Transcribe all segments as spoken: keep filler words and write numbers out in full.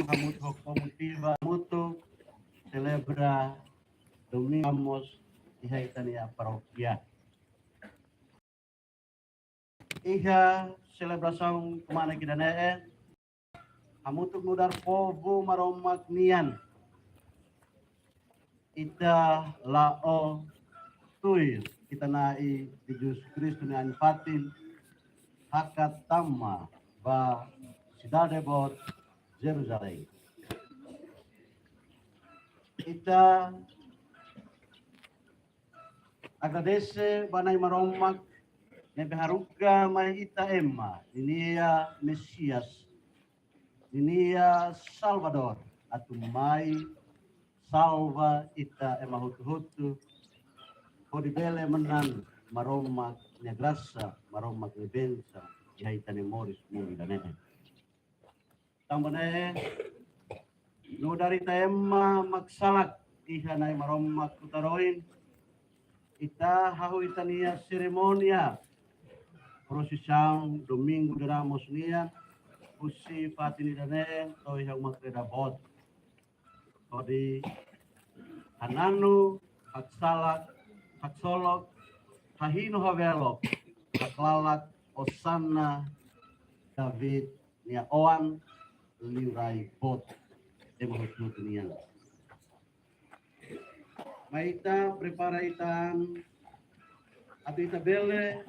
Hamutuk ho komitiva hamutuk selebra Domingu Ramos iha ita-nia parókia. Iha selebrasaun kmanek ida-ne'e, hamutuk nu'udar povu Maromak nian, ita la'o tuir ita-nia Na'i Jesus Kristu nia ain-fatin, hakat tama ba sidade boot Jeruzalein. Ita agradese ba Na'i Maromak ne'ebé haruka mai ita ema ninia Mesias, ninia Salvadór, atu mai salva ita ema hotu-hotu, hodi bele manán Maromak nia grasa, Maromak nia bensaun iha ita-nia moris mundu ida-ne'e. Tanba ne'e, nu'udar ita ema Maksalak iha Na'i Maromak tutan oin, ita hahú ita-nia serimónia prosisaun Domingu de Ramos nian, husi fatin ida-ne'e to'o iha uma kreda boot. Hodi hananu, haksalak, haksolok, hahinu, habelok, haklalak, Osana, David nia oan, Liurai boot, ema hotu-hotu nian. Mai ita prepara ita-an, atu ita bele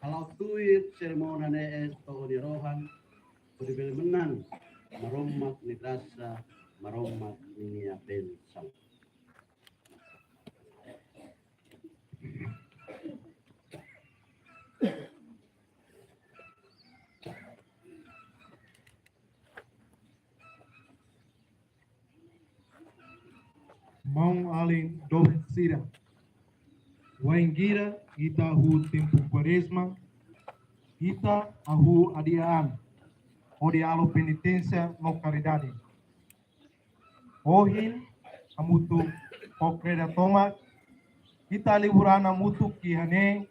hala'o tuir serimónia ne'e to'o nia rohan, hodi bele manán Maromak nia grasa, Maromak nia bensaun. Maun-alin doben sira, wainhira ita hahú tempu Kuarezma, ita hahú adian hodi halo peniténsia no karidade. Ohin, hamutuk ho kreda tomak, ita liburan hamutuk iha ne'e,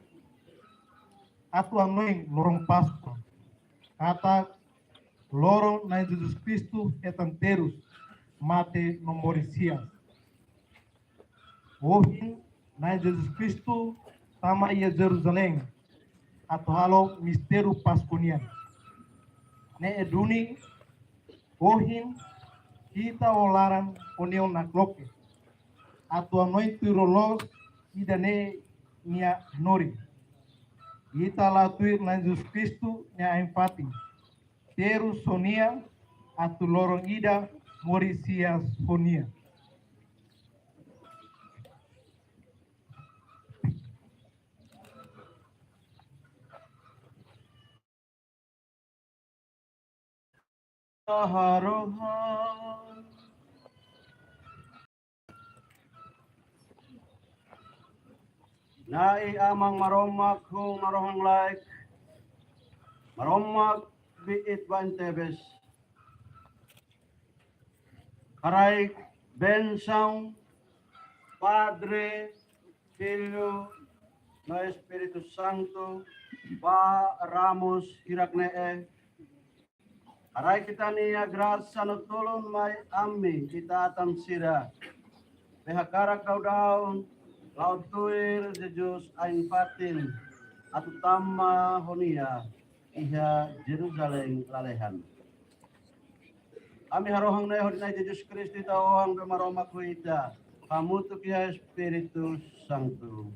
atu hanoin loron Páskua, katak loron Na'i Jesus Kristu hetan terus mate no moris hi'as. Ohin Na'i Jesus Kristu tama iha Jerusalém atu halo mistériu Páskua nian. Ne'e duni ohin ita ho laran ho neon nakloke atu hanoin tuir loloos ida-ne'e nia hanorin. Ita la'o tuir Na'i Jesus Kristu nia ain-fatin. Terus ho nia, atu loron ida moris hi'as ho nia. Harohan. Na'i Aman Maromak ho marohan-laek, Maromak biit-been tebes. Haraik bensaun Padre, Filho no Espíritu Santu ba ramos hirak-ne'e. Haraik ita-nia grasa no tulun mai ami ita-atan sira be hakarak daudaun la'o tuir Jesus ain-fatin atu tama ho nia iha Jerusalém lalehan. Ami harohan ne'e hodi Na'i Jesus Kristu ita-nia Oan be Maromak ho ita, hamutuk iha Espíritu Santu.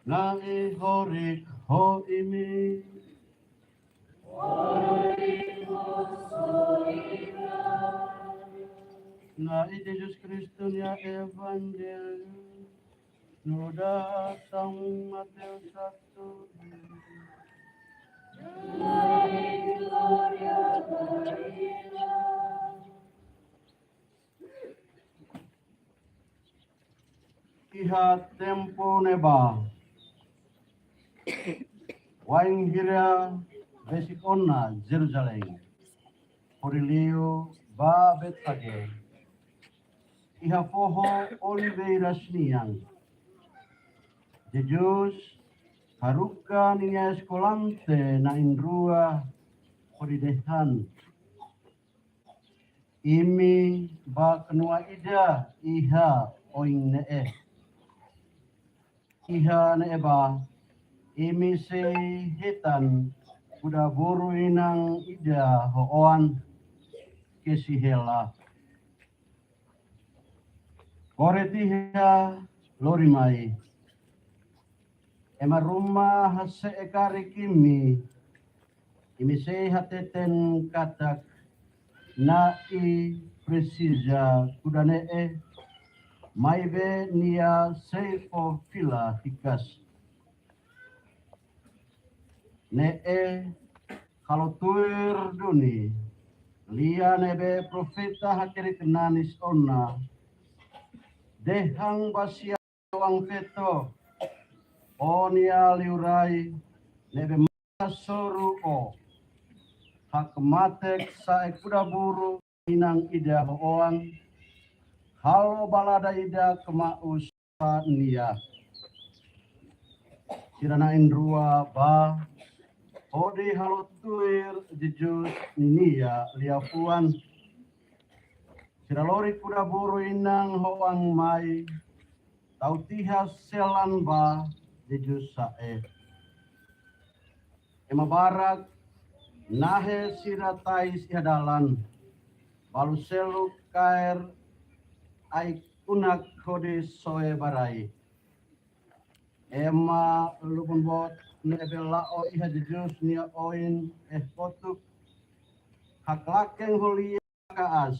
Na'i horik ho imi. Na'i Jesus Kristu nia Evanjellu nu'udar São Mateus hatudu. Iha tempu ne'ebá, wainhira besik ona Jerusalém, hodi liu ba Betfagé, iha foho Oliveiras nian, Jesus haruka ninia eskolante na'in-rua hodi dehan: Imi bá knua ida iha oin ne'e. Iha ne'ebá imi sei hetan kuda-buru inan ida ho oan, kesi hela. Kore tiha, lori mai. Ema ruma hase'e karik imi, imi sei hateten katak: Na'i presiza kuda ne'e, maibé nia sei fó fila hikas. Ne'e halo tuir duni lia ne'ebé profeta hakerek nanis ona, dehan ba sia: Oan-feto, ó-nia liurai ne'ebé mak hasoru ó, hakmatek sa'e kuda-buru inan ida ho oan, halo balada ida kmaus ba nia. Sira na'in-rua bá hodi halo tuir Jesus ninia liafuan. Sira lori kuda-buru inan ho oan mai, tau tiha selan ba Jesus sa'e. Ema barak nahe sira tais iha dalan, balu seluk kaer ai-kunak hodi soe ba rai. Ema lubun boot ne'ebé la'o iha Jesus nia oin eh kotuk, haklaken ho lia maka'as: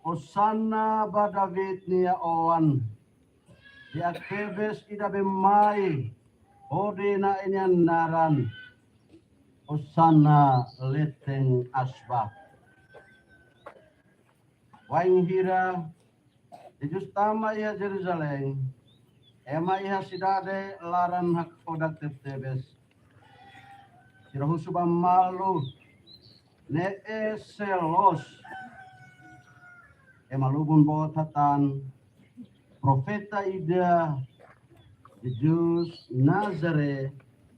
Hosana ba David nia oan. Di'ak tebes ida be mai hodi Na'i nia naran. Hosana leten aas ba. Wainhira Jesus tama iha Jerusalém, ema iha sidade laran hakfodak tebetebes. Sira husu ba malu: Ne'e sé loos? Ema lubun boot hatán: Profeta ida, Jesus Nazaré,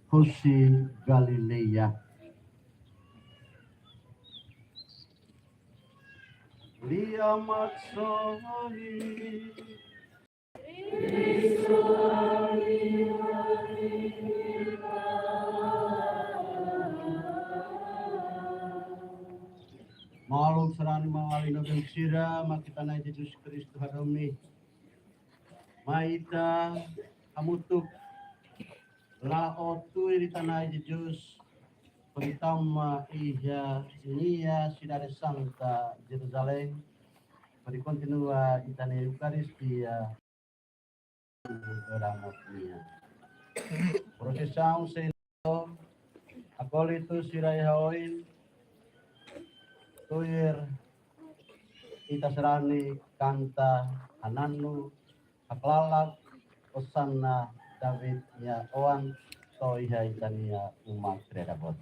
husi Galileia. Lia Maksohi. Maluk sarani maun-alin no biin sira, mak ita-nia Jesus Kristu hadomi. Mai ita hamutuk la'o tuir ita-nia Jesus, hodi tama iha nia sidade santa Jerusalém, hodi kontinua ita-nia Eukaristia. Prosisaun sendo, akólitu sira iha oin, tuir ita sarani kanta hananu, haklalak, Hosana David nia oan, to'o iha ita-nia uma Kreda Boot.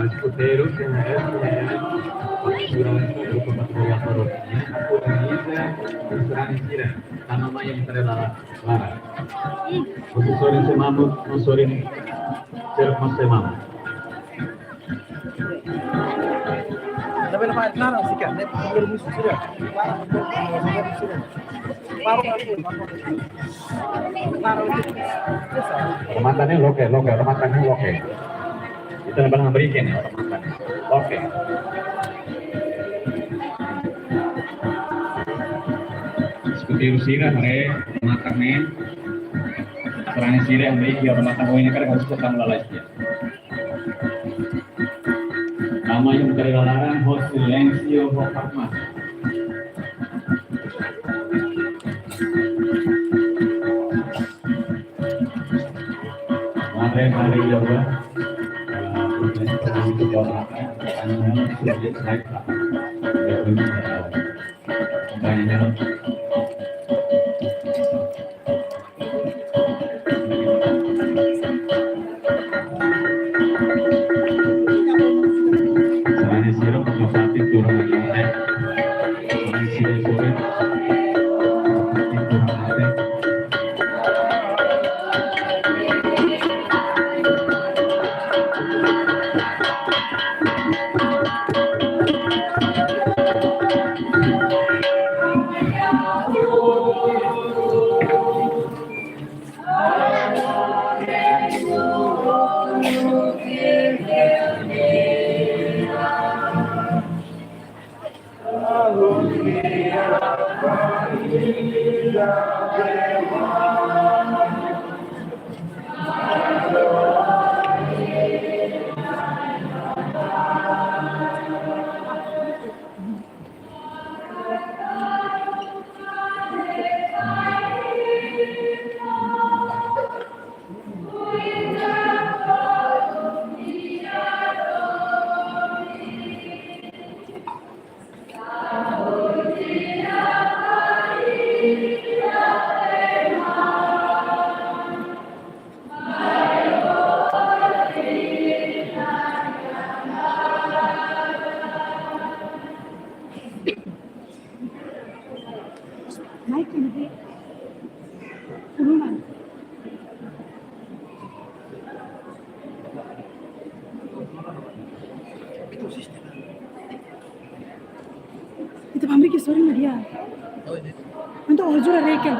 Mas Escuteiros, tem o resto, né? Durante o grupo patrimonial Coroa. Organiza o Sirani Sira. Tanah main yang terlalu larang. Oke, sorry, semamo, no, sorry. Ser mas semamo. Tapi lepas larang sih kan, ini perlu musuh sudah. Remata ne'e loke, loke, remata ne'e loke. Ita na banang berikan ya, remata ne'e. Oke. Escuteiru sira, haree, remata ne'e. Sirani sira, haree, ya, remata ne'e, kada harus ketang lalais ya. Tanah yang terlalu larang, ho silénsiu, ho kalma. Mari, mari, ya, Pak. Sirani sira, maka pati turun lagi, eh. Sirani sira, sira. Pati turun lagi. Naik ini, kurungan. Ita pamri ke sorry na dia. Entaun, oh, jura reken.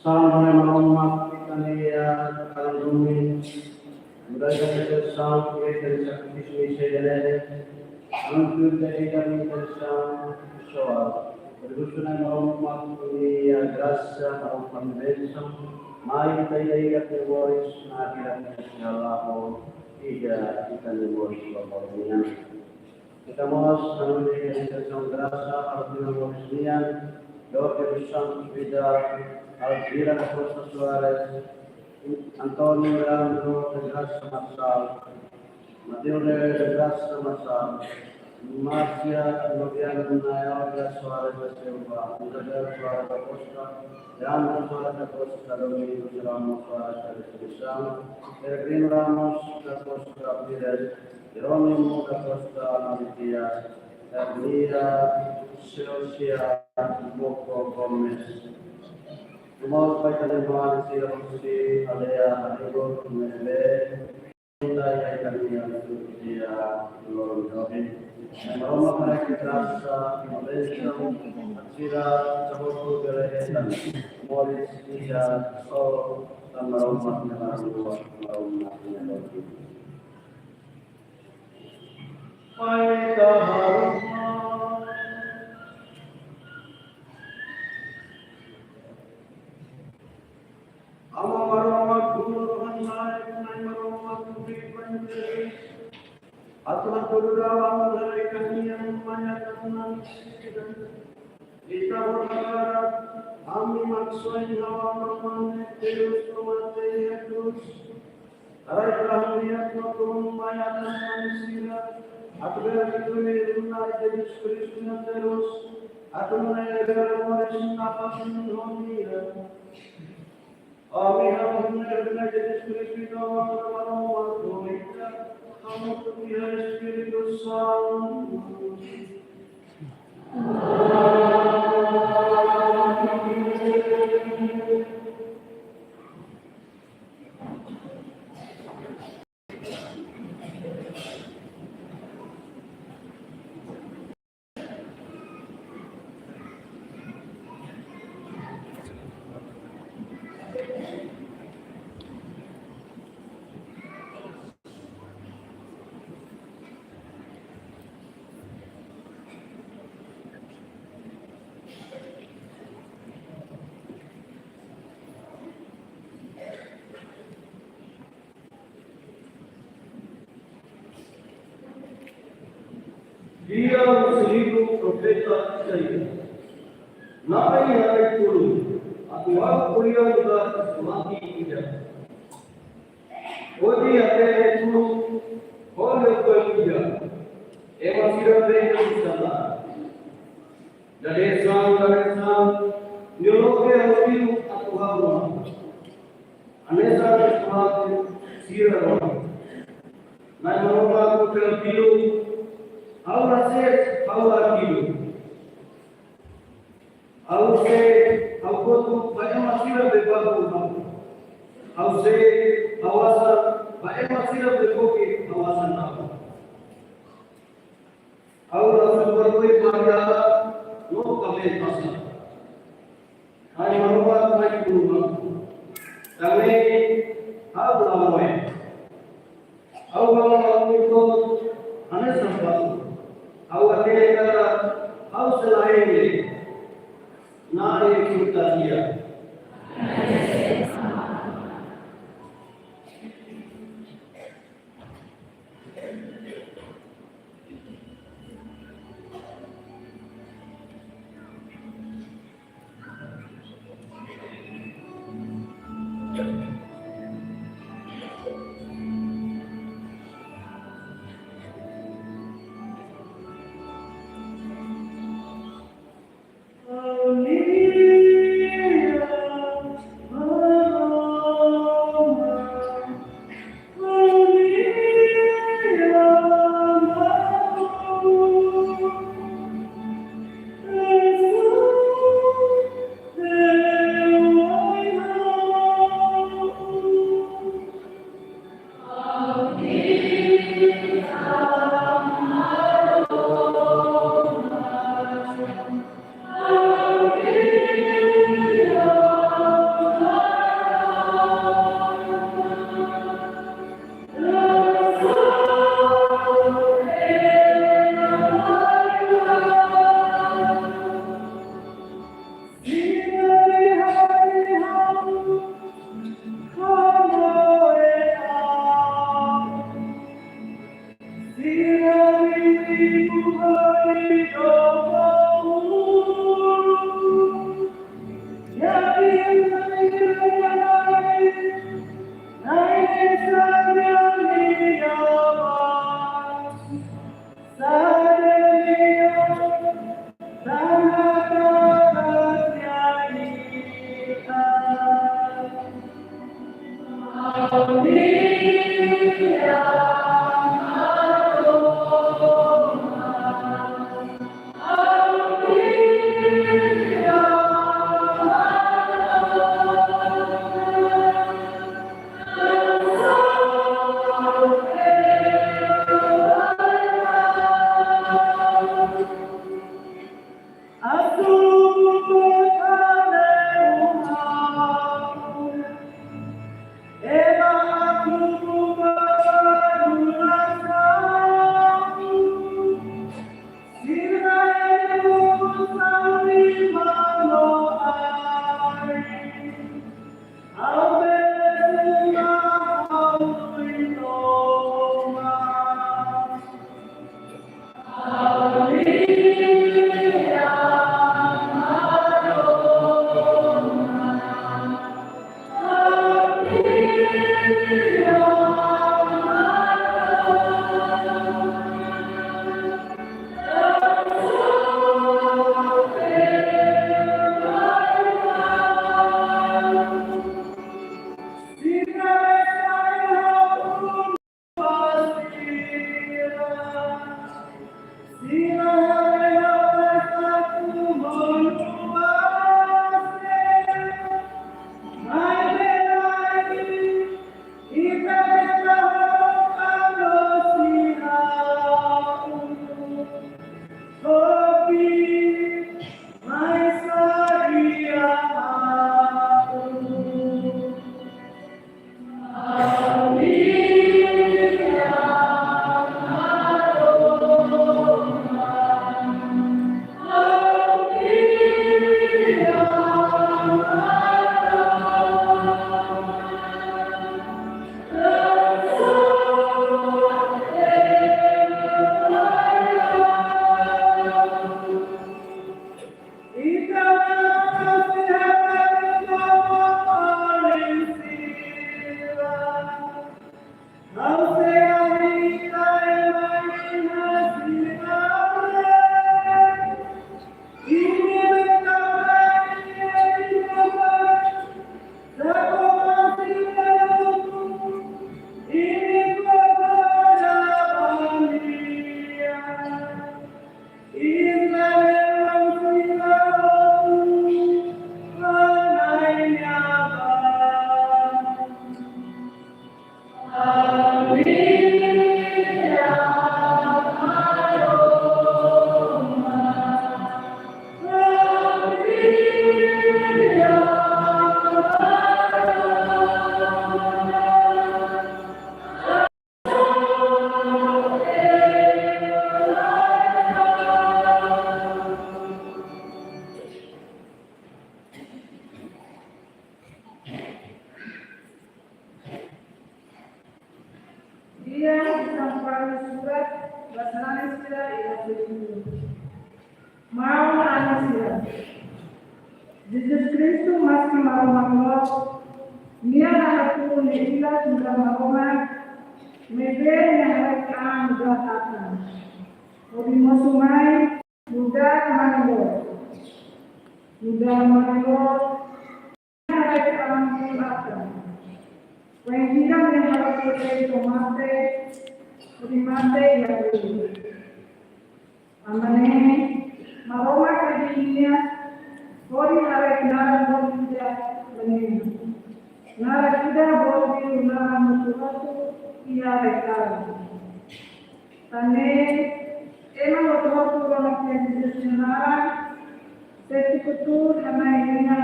Salmo Maromak ita-nia Na'i, mudah-mudahan kita sanggup dan sakit misi dan untuk jadi kami bersama soal. Berdusun Maromak nia grasa, Maromak bensaun, mai ita iha moris na akhirat segala ho ida ita-nia moris bapak. Ita mós hanoin ita-nia grasa, artinya moris nian, doa ke Santu Vidal, Alvira da Costa Soares, Antonio Leandro da Graça Marçal, Matilde da Graça Marçal, Márcia Lobiana Nael da Soares da Silva, Isabel Soares da Costa, Leandro Soares da Costa, Domingos Ramos Soares da Assunção, Peregrino Ramos da Costa Pires, Jerónimo da Costa Matias, Hermia Celsia Boko Gomes. Nomós pai kalian sira husi aldeia Haribo, Mebe, Ita ya kami yang dia lorong jogi. Maromak mereka rasa Malaysia sira cabotu belehetan moris ida so tan Maromak nyaman dua Maromak nyaman. Pai taharuma. Aman Maromak, Tuhan Tuhan, Na'i Maromak, Tuhan Tuhan. Atu hatudu dalan dari kami yang menyatakan ita berharap, kami maksud hawa Maromak, Deus Maromak, Yesus. Arai Tuhan, Tuhan, Tuhan, menyatakan sira, atu bela itu ni Tuhan Yesus Kristus yang terus, atu menaik dari moris nafas yang holia. Amin. Amin. Espíritu Santo. Dia husi livru profeta Isaías. Na'i haraik-tulun, atu halo ko'alia no mate ida. Hodi hatene tulun, hodi ko'alia ida. Ema sira bele sala. Dadeer-saan, dadeer-saan, nia loke halo liu atu halo. Hanesan atu halo sira no. Na'i Maromak trankilu, ha'u la ses, ha'u la kilu. Ha'u sei, ha'u kotu ba ema sira be baku ha'u. Ha'u sei, ha'u hasai ba ema sira be koki ha'u hasai ha'u. Ha'u la subar loi maria no kaben pasa. Na'i Maromak mai kuruma. Tanba ne'e ha'u la moe. Ha'u halo ha'u-nia kotuk hanesan batu. Ha'u hatene katak ha'u sei la hein de'it. Na'i kuta tiha. Lia São Paulo surat ba sarani sira iha Filipi. Maun-alin sira, Jesus Kristu maski Maromak loos, nia la hatudu nia ilat nu'udar Maromak, maibé nia haraik an nu'udar atan. Hodi mosu mai nu'udar mane-boot. Nu'udar mane-boot, nia haraik an nu'udar atan. Wainhira nia halo tuir to'o mate, hodi mate iha kayu. Tanba ne'e, Maromak hadi'a nia, hodi haraik naran boot ida ba nia. Naran ida boot liu naran hotu-hotu iha rai-laran. Tan ne'e, ema hotu-hotu rona tiha Jesus nia naran, sei tuku tuur hana'i nia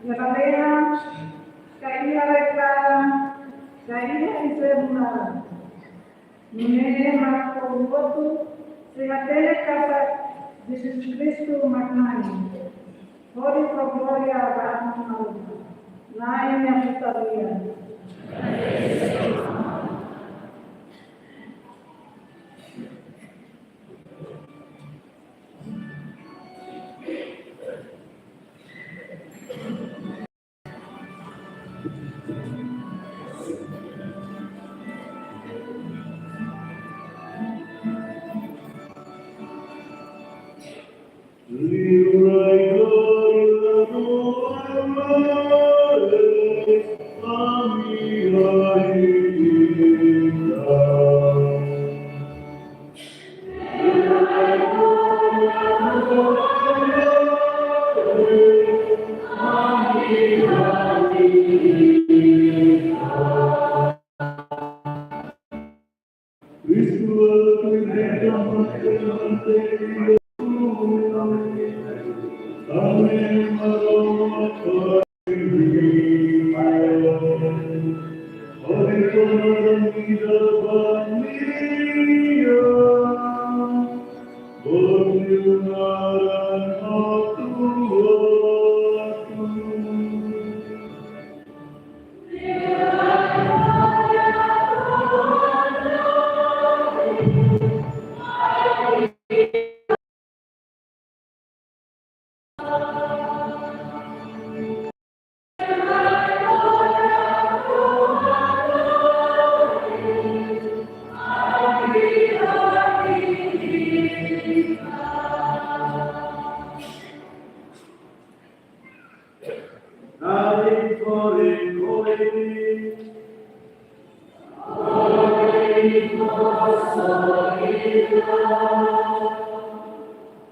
iha lalehan, ka iha rai-laran, ka iha infernu laran. Nune'e mak povu hotu sei hatene katak Jesus Kristu mak Na'i, hodi fó glória ba Aman Maromak. Na'i nia putaria.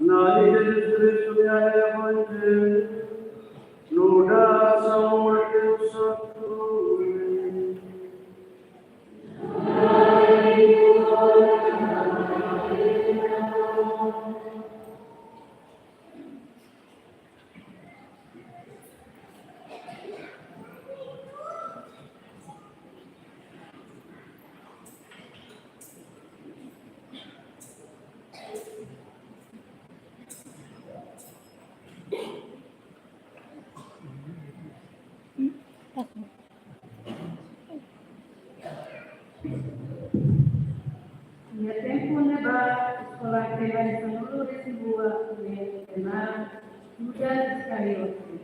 Na'i Jesus Kristu nia Evanjellu nu'udar São Mateus hatudu. Iha tempu ne'ebá, eskolante na'in sanulu-resin-rua ne'e, Judas Iskariote,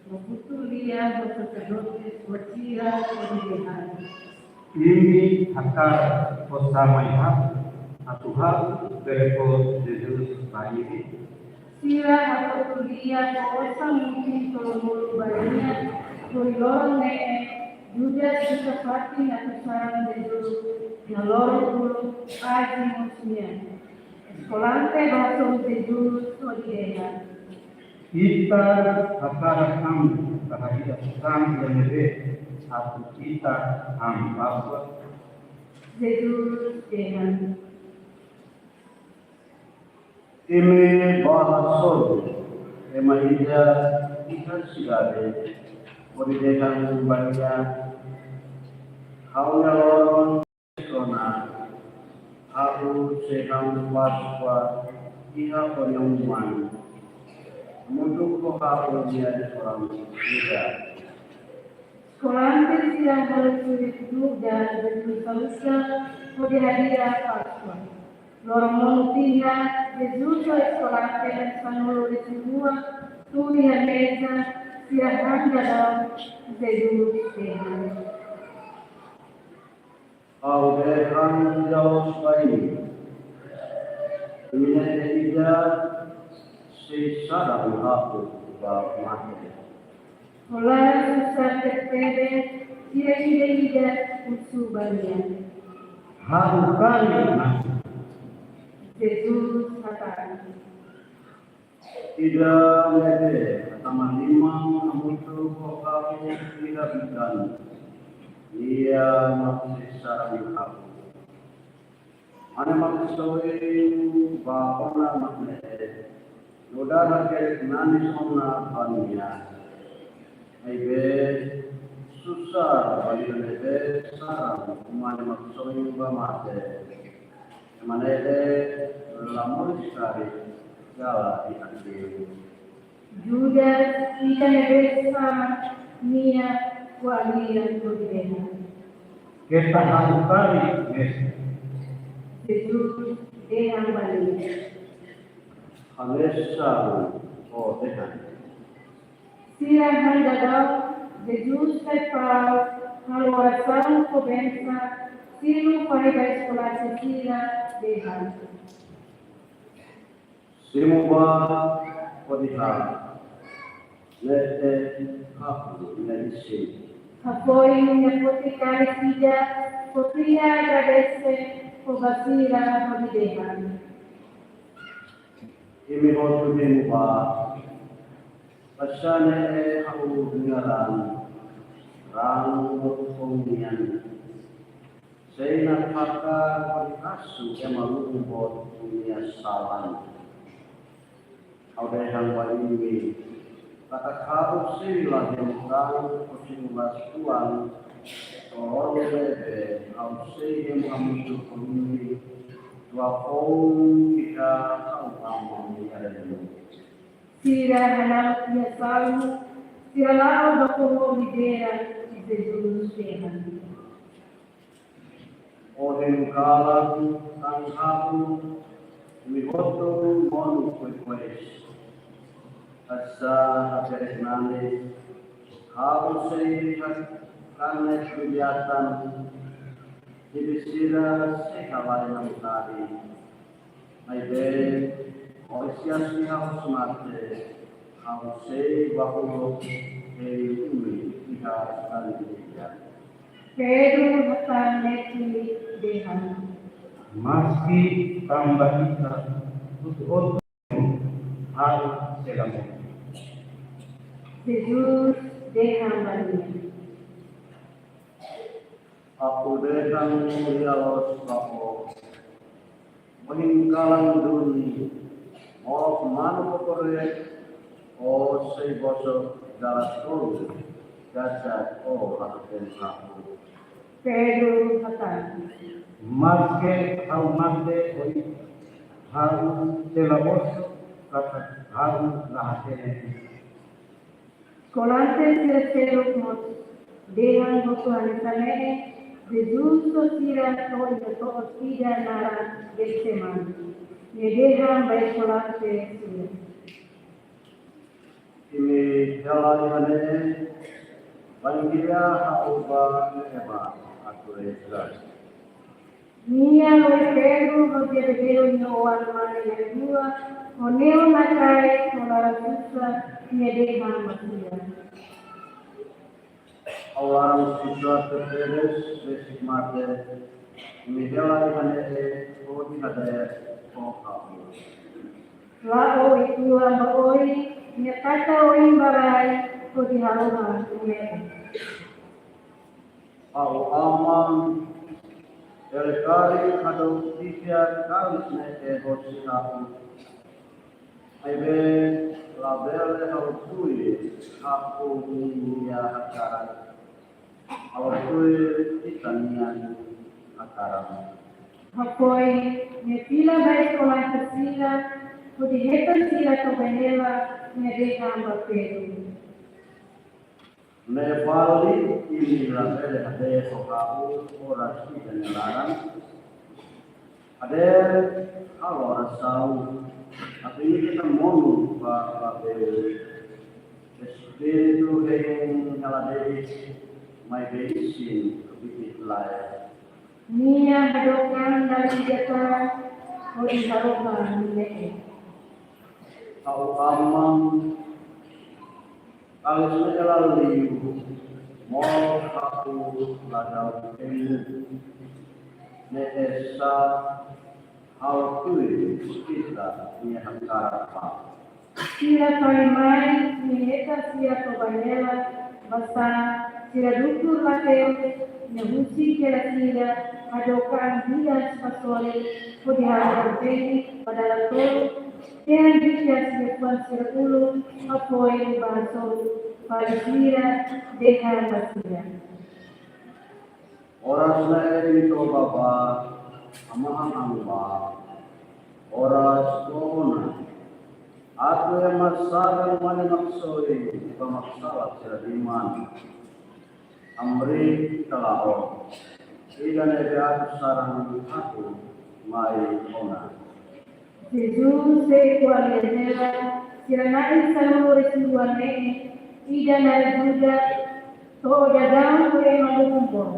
hamutuk lia ho saserdote forte sira, hodi dehan: Imi hakarak osan mai ha'u, atu ha'u bele fó Jesus ba imi? Sira hakotu lia ho osan mutin tolunulu ba nia, hodi loron ne'e Judas buka fatin atu sarang Jesus iha loron uluk aas-moos nian. Eskolante bá hasoru Jesus hodi dehan: Ita hakarak han ka hadi'a osan iha ne'ebé atu ita han ba buat? Jesus dehan: Imi bá hasoru ema ida iha sidade, hodi dehan ba nia: Ha'u-nia loron sei rona, ha'u sei han Páskua iha ó-nia uma, hamutuk ho ha'u-nia eskolante sira. Eskolante sira hola tuir Judas, Jesus salusa, Iha dia Páskua, loron monu tiha, Jesus ho eskolante sanulu-resin-rua tuur iha meza, sira han daudaun. Jesus dehan: Ha'u dehan tiha loos ba imi, imi ne'e ida sei sarang ha'u ba mate. Ho laran susar tebetebes, sira ida-idak husu ba nia: Ha'u karik mak? Jesus hatán: Ida ne'ebé hatama liman hamutuk ho ha'u iha bikan, nia mak sei sarang ha'u. Mane mak soin ba ona mak ne'e, nu'udar hakerek nanis ona ba nia. Maibé susar ba ida ne'ebé sarang mane mak soin ba mate. Ema ne'e la moris karik, jala iha liu. Judas, ida ne'ebé sarang nia, ko'alia hodi dehan: Keta ha'u karik, Mestre. Jesus dehan ba nia: Hanesan ó dehan. Sira han daudaun, Jesus prepara, halo orasaun ho bensa, simu fahe ba eskolante sira, dehan: Simu bá hodi haree, ne'e ha'u nia isin. Hafoin nia foti kalis ida, foti, agradese, fó ba sira hodi dehan: Imi hotu hemu bá, basá ne'e ha'u-nia raan, raan hotu foun nian. Sei nafatin hodi hasoru ema luhur boot nia salan. Ha'u dehan ba imi, katak ha'u sei la hemu tan, ha'u sei la tuan, to'o loron ne'ebé ha'u sei hemu hamutuk ho imi, tuan foun iha ha'u-nia Aman nia reinu. Sira hananu nia salu, sira la'o ba foho Lidera, i Jesus dehan: Ohin kalan tan ha'u, imi hotu monu koikoi. Hanesan hakerek nanis, ha'u sei hakanek bijaatan, i sira sei halai namtari. Maibé, oras ne'e ha'u sei mate, ha'u sei bá uluk hela imi iha Galilea. Pedro hatán netik dehan: Maski tanba ita hotu-hotu, ha'u sei la moris. Jesus dehan ba nia: Ha'u dehan tiha loos ba ó, ohin kalan duni, molok manu kokorek, ó sei bosok dala tolu, katak ó la hatene ha'u. Pedro hatán: Maski ha'u mate ohin, ha'u sei la bosok, katak ha'u la hatene. Eskolante sira seluk mós dehan hotu hanesan ne'e, Jesus ho sira to'o iha to'os ida naran Getsemane. Nia dehan ba eskolante sira: Imi hela iha ne'e, bainhira ha'u bá ne'ebá atu reza. Nia lori Pedro ho Zebedeu nia oan-mane na'in-rua, ho neon nakrai, ho laran susar, nia dehan ba sira: Ha'u laran susar tebetebes, besik mate, imi hela iha ne'e, hodi hadeer ho ha'u. La'o uitoan ba oin, nia taka oin ba rai, hodi harohan, nia dehan: Ha'u Aman, bele karik hadook tiha kalis ne'e hosi ha'u. Maibé labele ha'u tuir ha'u-nia hakarak, ha'u tuir Ita-nia hakarak. Hafoin, nia fila ba eskolante sira, hodi hetan sira toba hela, nia dehan ba Pedro: Ne'e fali imi labele hadeer ho ha'u oras ida nia laran. Ade, halo orasaun, atu ita monu ba, ba be, Espíritu hein hela de'it, maibé isin bibi lae. Nia hadook an dala ida tan, hodi harohan ne'e. Ha'u Aman, kalis ne'e la liu, mós ha'u la dau tempu. Ne'e sa ha'u tuir ita-nia hakarak. Sira fali mai nia hetan sira toba hela, basá sira dukur la tebes, nia husik hela sira, hadook an hi'as ba sorin, hodi harohan temi ba dala tolu, dehan ita sira fuan sira ulun, hafoin ba hasoru fali sira, dehan ba sira: Oras ne'e imi toba ba hamahan an ba, oras to'o ona. Atu ema saran mane Maksoin, ba mak sala sira liman. Hamriik ka la'o. Ida ne'ebé atu saran ha'u mai ona. Jesus sei ko'alia hela, sira na'in sanulu-resin-rua ne'e, ida naran Judas, to'o daudaun ho ema lubun boot,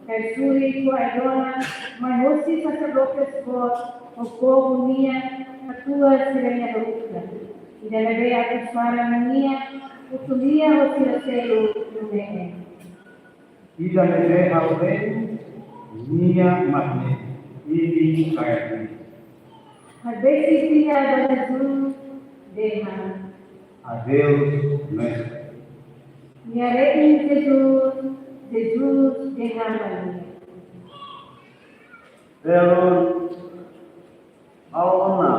kaer suri to'o ai-dona, mai hosi saserdotes boot ho povu nian, hatuas sira-nia haruka. Ida ne'ebé atu saran nia, utulia ho sira selu nune'e. Ida ne'ebé ha'u hemu, nia mak ne'e, imi kaer ne'e. Habesik nia ba Jesus, dehan: Adeus, Mestre. Nia rein Jesus, Jesus dehan ba nia: Belun, halo ona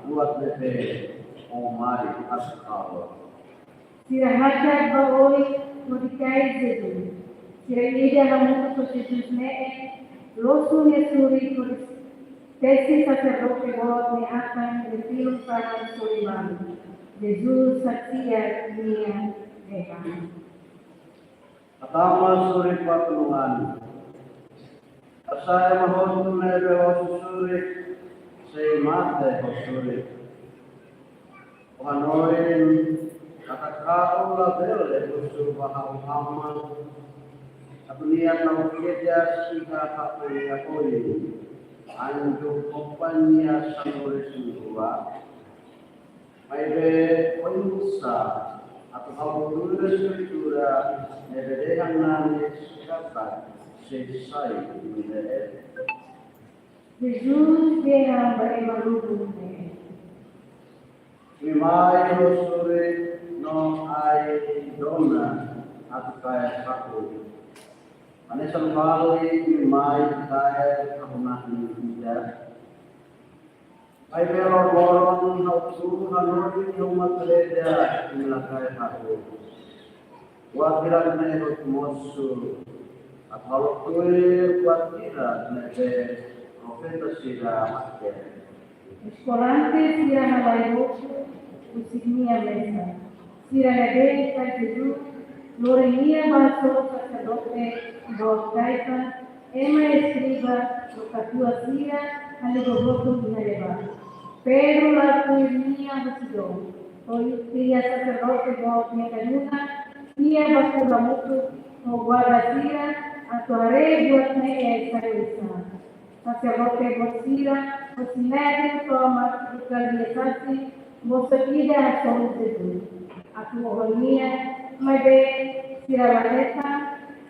buat ne'ebé ó mari atu halo. Sira hakat ba oin hodi kaer Jesus. Sira ida hamutuk ho Jesus ne'e, losu nia suri hodi tesi saserdote boot nia atan, nia tilun fahan suri malu. Jesus saksian nia dehan: Hatama suri ba tulun-an. Basá ema hotu ne'ebé losu suri, sei mate ho suri. Ó hanoin katak ha'u labele husu ba ha'u Aman, atu nia tau kedas iha ha'u-nia oin, anju kompañia sanulu-resin-rua? Maibé oinsá atu ha'u tuir Eskritura ne'ebé dehan nanis katak sei sai nune'e? Jesus dehan ba ema lubun ne'e: Imi mai ho suri no ai-dona atu kaer ha'u. Hanesan fali imi mai kaer ha'u-nia ida. Maibé loron-loron ha'u tun hanoin iha uma gereja, imi la kaer ha'u. Buat hirak ne'e hotu mosu, atu halo tuir buat hirak ne'ebé profeta sira hakerek. Eskolante sira halai hotu husi nia mesan. Sira ne'ebé kaer Jesus, lori nia ba hasoru saserdote boot Kaifás, ema eskriba no katuas sira, hale'u boboto iha ne'ebá. Pedro la'o tuir nia husi dook. To'o iha saserdote boot nia kadunan, nia baku hamutuk ho guarda sira, atu haree buat ne'e sai oinsá. Saserdote boot sira ho Sinédrion tomak buka lia-sasi, bosok ida hasoru Jesus, atu oho nia, maibé sira la hetan,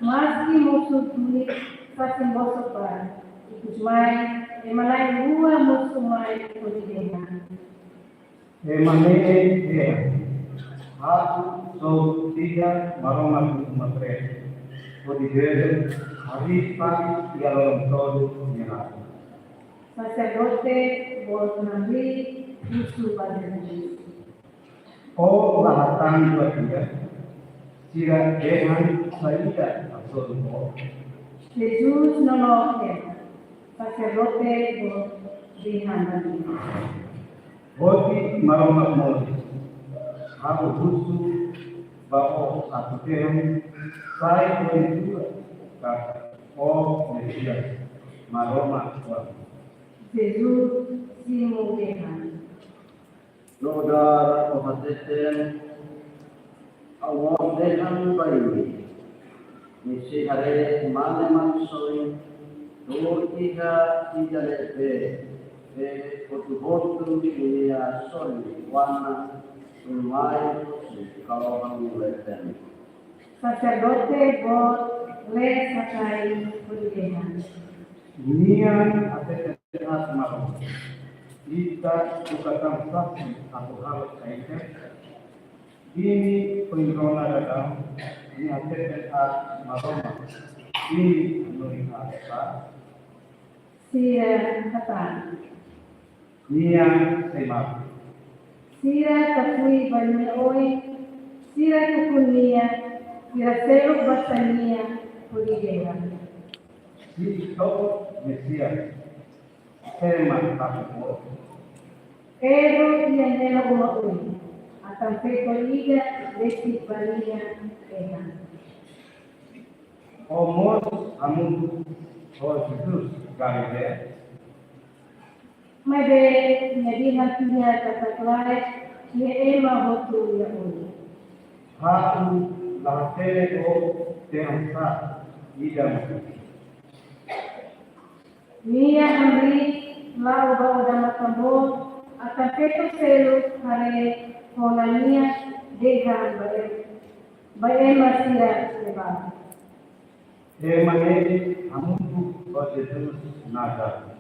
maski mosu duni, sasin bosok barak. Ikusmai, ema na'in-rua mosu mai hodi dehan: Ema ne'e dehan: Ha'u sou ida Maromak nia uma-kaer, hodi bele harii panis iha loron tolu nia laran. Saserdote boot hamriik husu ba Jesus: Ó la hatán buat ida? Sira dehan saida hasoru ó? Jesus nonook hela. Saserdote boot dehan ba nia: Hodi Maromak moris, ha'u husu ba ó atu dehan sai hodi tuir katak ó Mesias, Maromak Oan. Jesus simu dehan: Nu'udar ó hateten, ha'u mós dehan ba imi, imi sei haree Mane Maksoin tuur iha ida-ne'ebé, be hotu-hotu nia sorin wana, tuirmai husi kalohan leten. Saserdote boot lees hatais hodi dehan: Nia hateten aat Maromak. Ita buka tan sasin atu halo saida? Imi foin rona daudaun, nia hateten aat Maromak. Imi hanoin aat ka? Sira hatán: Nia sei mate. Sira tafui ba nia oin, sira kuku nia, sira seluk basa nia, hodi dehan: Se ita Mesias, sé mak hakat ó? Pedro iha hela uma oin, atan feto ida besik ba nia, dehan: Ó mós hamutuk ho Jesus Galilea? Maibé nia dehan tiha katak lae, iha ema hotu nia oin. Ha'u la hatene ó dehan saida mak. Nia hamriik la'o ba odamatan boot, atan feto seluk haree ho na'in nia, dehan ba e-, ba ema sira ne'ebá: Ema ne'e hamutuk ho Jesus Nazaret.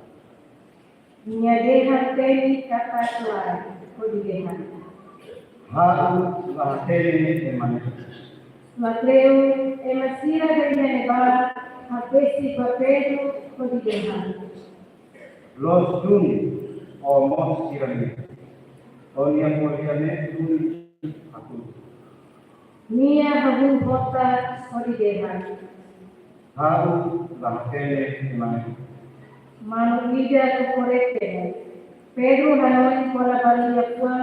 Nia dehan temi katak lae, hodi dehan: Ha'u la hatene ema ne'e. Lakleur, ema sira iha ne'ebá habesik ba Pedro, hodi dehan: Loos duni ó mós sira-nian, ó-nia ko'alia ne'e duni hakutuk. Nia hahú hotu hodi dehan: Ha'u la hatene ema ne'e. Manu ida kokorek tebes. Pedro hanoin kona-ba lia fuan,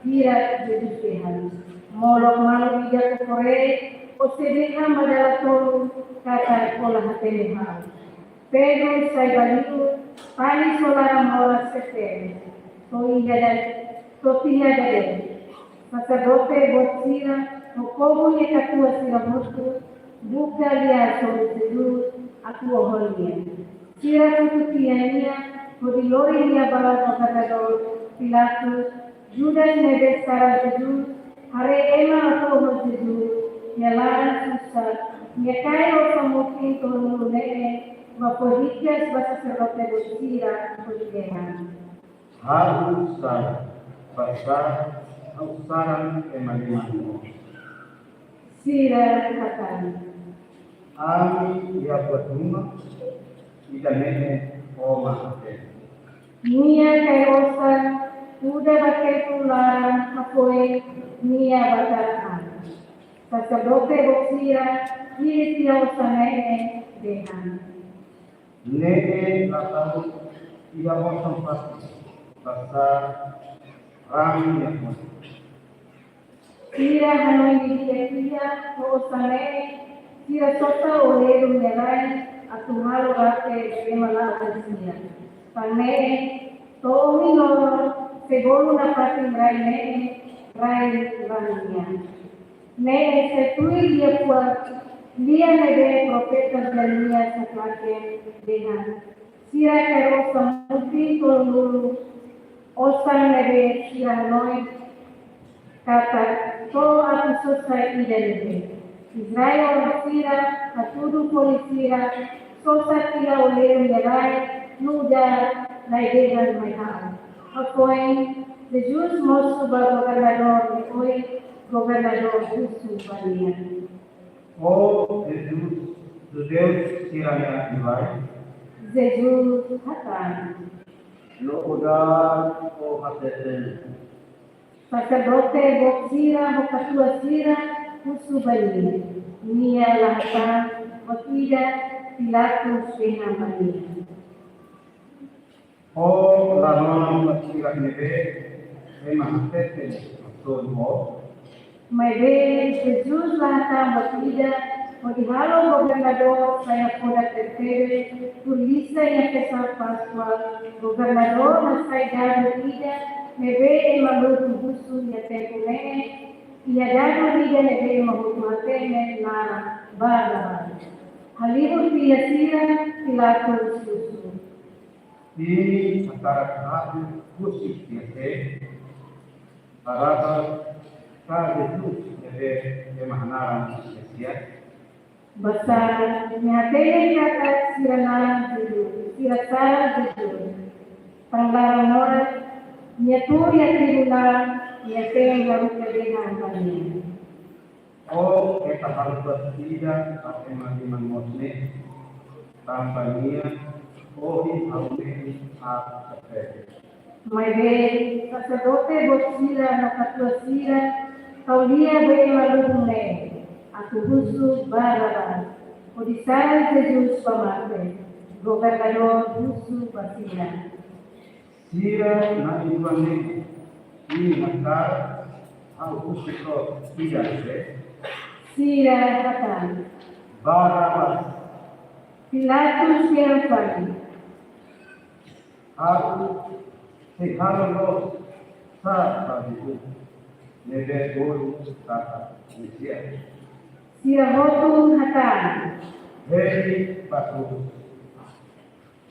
hira Jesus dehan: Molok manu ida kokorek, ó sei dehan ba dala tolu katak ó la hatene ha'u. Pedro sai ba li'ur, panis ho laran moras tebes, to'o iha da-, to'o tiha dadeer. Saserdote boot sira ho povu nia katuas sira hotu buka lia hasoru Jesus atu oho nia. Sira kuku tiha nia hodi lori nia ba governadór Pilatus. Judas ne'ebé sara Jesus, haree ema atu oho Jesus, nia laran susar, nia kaer osan mutin tolunulu ne'e ba foin hikas ba saserdote boot sira, hodi dehan: Ha'u sala, basá ha'u saran ema liman mós. Sira hatán: Ami iha buat ruma, ida-ne'e ó mak hatene. Nia kaer osan, kuda ba tetu laran, hafoin nia ba taran an. Saserdote boot sira hili tiha osan ne'e, dehan: Ne'e la tau iha osan fatin, basá raan nia kona. Sira hanoin didi'ak tiha ho osan ne'e, sira sosa oleru nia rai atu halo rate ba ema la'o lansia. Tan ne'e, to'o ohin loron sei bolu nafatin rai ne'e rai raan nian. Ne'e sei tuir lia fuan, lia ne'ebé profeta Jeremias haklaken, dehan: Sira kaer osan mutin tolunulu, osan ne'ebé sira hanoin katak to'o atu sosa ida ne'ebé. Israel sira hatudu foli sira sosa tiha oleru nia rai nu'udar rai dehan mai ha'u. Hafoin Jesus mosu ba governadór nia oin, governadór husu ba nia: Ó Jesus, judeu sira-nia rivais? Jesus hatán: Nu'udar ó hateten. Saserdote boot sira ho katuas sira husu ba nia. Nia la hatán buat ida, Pilatus dehan ba nia: Ó la rona buat sira ne'ebé ema hateten hasoru ó? Maibé Jesus la hatán buat ida, hodi halo governadór sai nakoda tebetebes, tuir lisan nia festa Páskua, Governadór hasai dadus ida ne'ebé ema lubun husu iha tempu ne'e, iha dadus ida ne'ebé ema hotu hatene naran Barrabás. Halibur tiha sira, Pilatus husu: Imi hakarak ha'u husik iha sé? Barrabás ka Jesus ne'ebé ema hanaran Mesias? Basá nia hatene katak sira naran Jesus, sira sara Jesus. Tan laran moras, nia tuur iha tribunál, nia te'in haruka dehan ba nia: Ó hetan haluha ida ba ema liman moos ne'e, tanba nia ohin ha'u-nia aat hatete. Maibé saserdote boot sira no katuas sira ko'alia ba ema lubun ne'e atu husu Barrabás, hodi saran Jesus ba mate. Governadór husu ba sira: Sira na'in-rua ne'e, imi hakarak ha'u husik took ida de'it? Sira hatán: Barrabás. Pilatus dehan fali: Ha'u sei halo loos sá ba Jesus ne'ebé bolu katak Mesias? Sira hotu hatán: Hedi ba krús.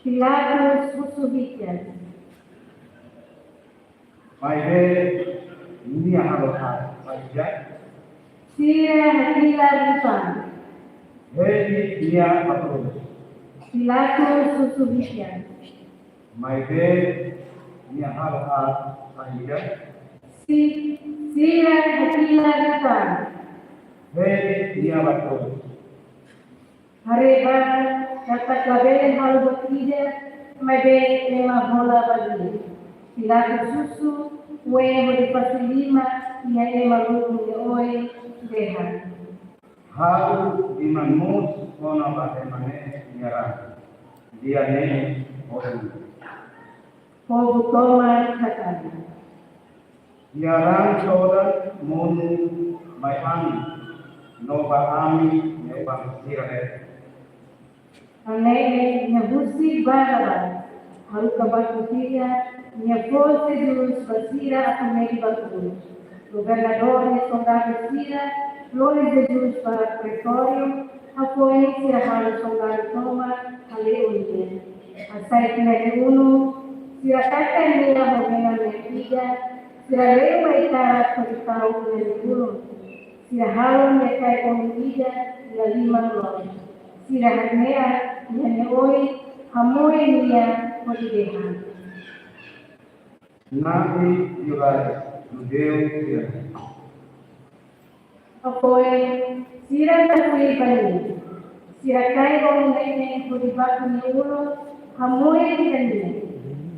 Pilatus husu hikas: Maibé nia halo aat ba ida? Sira hakilar liután: Hedi nia ba krús. Pilatus husu hikas: Maibé nia halo aat ba ida? Si-, sira hakilar liután: Hedi nia ba krús. Haree ba katak labele halo buat ida, maibé lema hola ba nia. Pilatus husu ween hodi fase liman iha ema lubun nia oin, dehan: Ha'u liman moos kona-ba ema ne'e nia raan. Lia ne'e, ohin. Povu tomak hatán: Nia raan todan monu mai ami no ba ami-nia oan sira-ne'e. Tan ne'e nia husik Barrabás, haruka baku tiha, nia fó Jesus ba sira atu medi ba krús. Governadór nia soldadu sira lori Jesus ba pretóriu, hafoin sira halo soldadu tomak hale'u nia. Hasai tiha nia ulun, sira kakan nia ho benang mean ida, sira leu ba ikarak hodi tau iha nia ulun. Sira halo nia kain omin ida iha liman loos. Sira hane'ak iha nia oin, hamoe nia hodi dehan: Na'i liurai judeu sira-nian. Hafoin sira tafui ba nia, sira kaer omin ne'e hodi baku nia ulun, hamoe ida nia.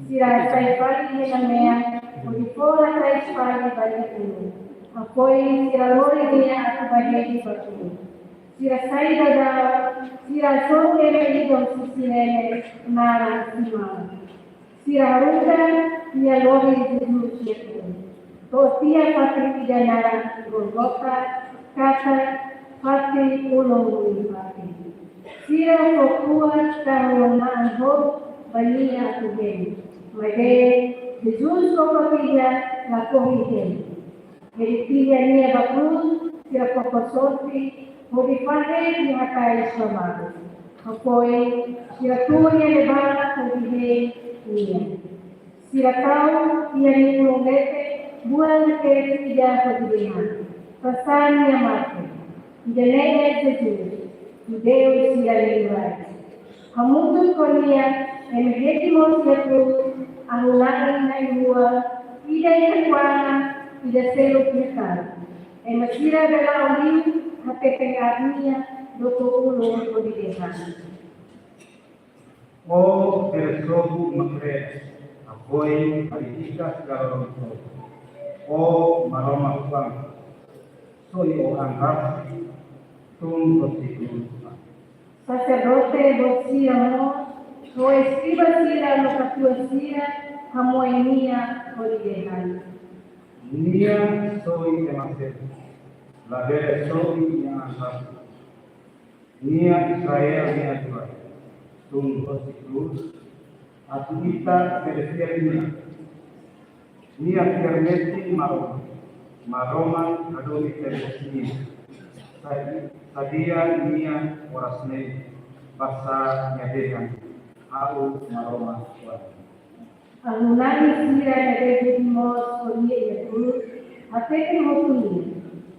Sira hasai fali nia mean hodi fó hatais fali ba nia ulun. Hafoin sira lori nia atu ba hedi ba krús. Sira sai daudaun, sira hasoru ema ida husi Sirene naran Simão. Sira haruka nia lori Jesus nia ulun. To'o tiha fatin ida naran Gólgota, katak fatin ulun huin-fatin. Sira fó kuat ka halo na'an hotu ba nia atu hedi. Maibé Jesus koko tiha, lakohi hedi. Hedi tiha nia ba krús, sira koko sorte, hodi fahe nia hatais ba malu. Hafoin sira tuur iha ne'ebá hodi hei nia. Sira tau iha nia ulun leten buat nakes ida hodi dehan: Fó sai nia mate. Ida-ne'e Jesus, judeu sira-nia liurai. Hamutuk ho nia, ema hedi mós iha krús, ahu-na'in na'in-rua, ida iha kuangan, ida seluk iha kalan. Ema sira bele la'o liu, hateten aat nia, dook ulun hodi dehan: Ó bele sobu makre, hafoin harii hikas ka lorong sobu. Ó Maromak oan, soe ó an rasik, tun hosi krús. Saserdote boot sira mós, ho eskriba sira no katuas sira, hamoe nia hodi dehan: Nia soe ema seluk, labele soe nia an rasik. Nia Israel nia Tuhan, tun hosi krús. Atu ita obedesia Nia. Nia fiar metin Maromak. Maromak hadomi ita-nia moris. Sa-, sadia Nia oras ne'e, basá Nia dehan: Ha'u Maromak Tuhan. Alunani sira ne'ebé hudi moos ho Nia iha krús, hateke hotu Nia.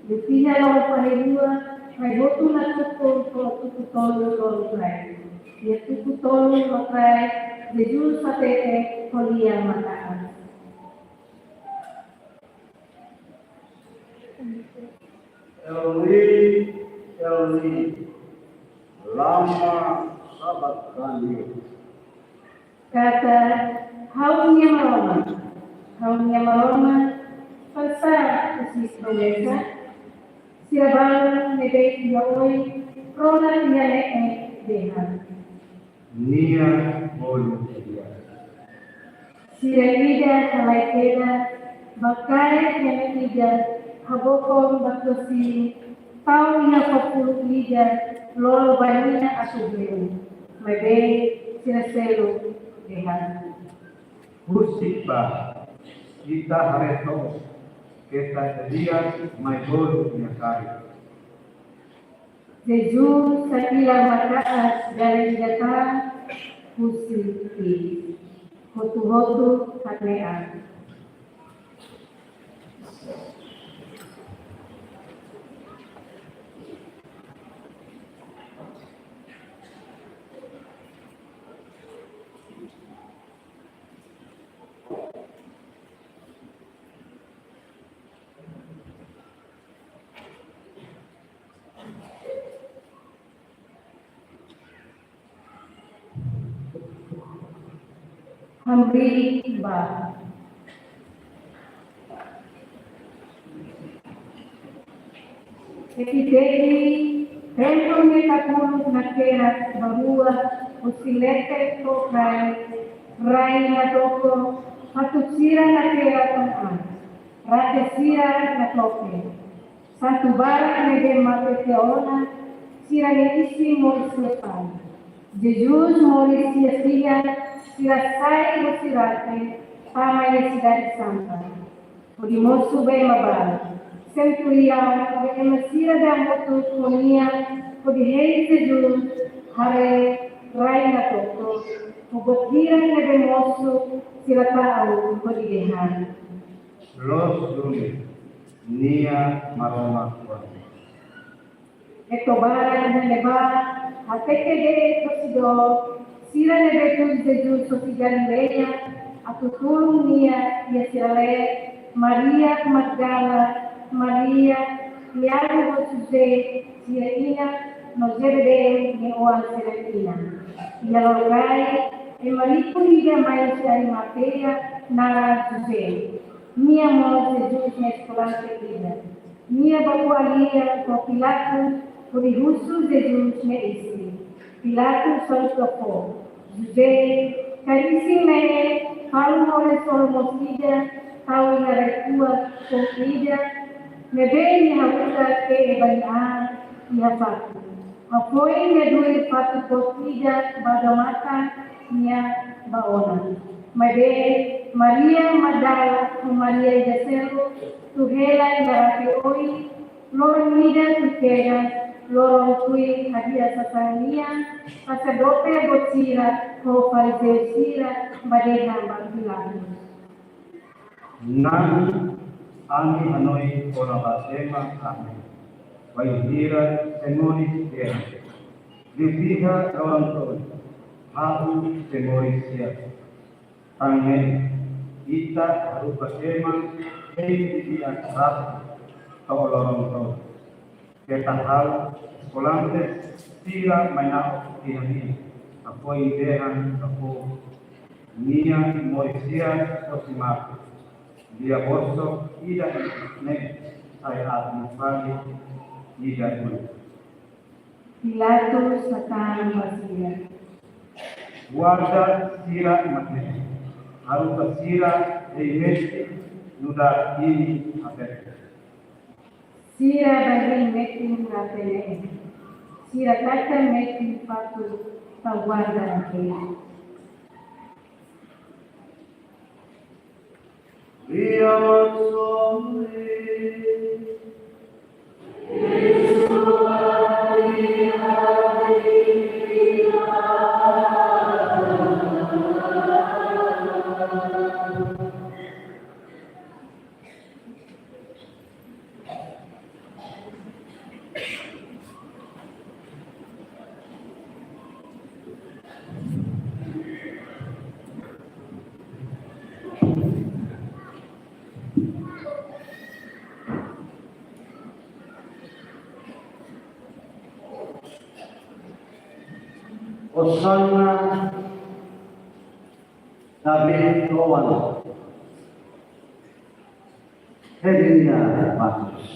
Liu tiha loron fahe rua, rai hotu natukun ho tuku tolu loron rai. Iha tuku tolu loron rai, Jesus hateke ho Lia maka'as: Eli, Eli, lama sabakhtani? Katak: Ha'u-nia Maromak, Ha'u-nia Maromak, tansá Ó sei hanoin ha'u? Sira balu ne'ebé iha oin rona iha ne'e dehan: Nia bolu Nia. Sira ida halai kedas, bá kaer ema ida, habokon ba tosi, tau iha fapuluk ida, lolo ba Nia atu hemu. Maibé sira seluk dehan: Husik bá, ita haree to'os, keta Elias mai bolu Nia karik. Jesus hakilar maka'as dala ida tan, husik tiha. Hotu-hotu hakne'ak. Hamriik bá. Epítete, tempu ne'e kapuluk nakerak ba rua, husi leten to'o kraik, rai natoko, fatuk sira nakerak tan an, rate sira natloke. Santu barak ne'ebé mate tiha ona, sira-nia isin moris fali. Jesus moris tiha, sira sai husi rate, tama iha sidade santa. Hodi mosu ba ema balu. Senturiaun, ho ema sira hamutuk ho nia, hodi hein Jesus, haree rai natoko, ho buat hirak ne'ebé mosu, sira tau, hodi dehan: Loos duni, Nia Maromak Tuhan. Eto'o barak iha ne'ebá, hateke de'it tosi dook, sira ne'ebé tuir Jesus hosi Galileia, atu tulun Nia, iha sira leet, Maria Magdala, Maria, Tiago ho José, nia inan, no Zebedeu nia oan sira-nia inan. Iha lorokraik, ema riku ida mai husi Arimateia, naran José. Nia mós Jesus nia eskolante ida. Nia bá ko'alia ho Pilatus, hodi husu Jesus nia isin. Pilatus haruka fó. José, karik isin ne'e, falu ho lensool moos ida, tau iha rai-kuak foun ida, ne'ebé nia haruka ke'e ba nia an iha fatuk. Hafoin nia duir fatuk boot ida ba dada matan nia ba ona. Maibé Maria Magdala ho Maria ida seluk tuur hela iha rate oin, loron ida tuir kedas, loron tuir hadi'a sasán nian, saserdote boot sira ho farizeu sira bá dehan ba Pilatus: Na'i, ami hanoin kona-ba ema ami, bainhira sei moris tiha. Liu tiha loron tolu, ha'u sei moris tiha. Tan ne'e, ita haruka ema hein didi'ak rate to'o loron tolu. Keta halo eskolante sira mai na'ok iha nia, hafoin dehan ba povu: Nia moris tiha hosi mate. Lia bosok ida ne'e sai aat-na'in fali ida oin. Pilatus hatán ba sira: Guarda sira mak ne'e, haruka sira hein metin nu'udar imi hatete. Sira bá hein metin rate ne'e. Sira taka metin fatuk tau guarda rate ne'e. Hosana, David oan. Haleluya, bagus.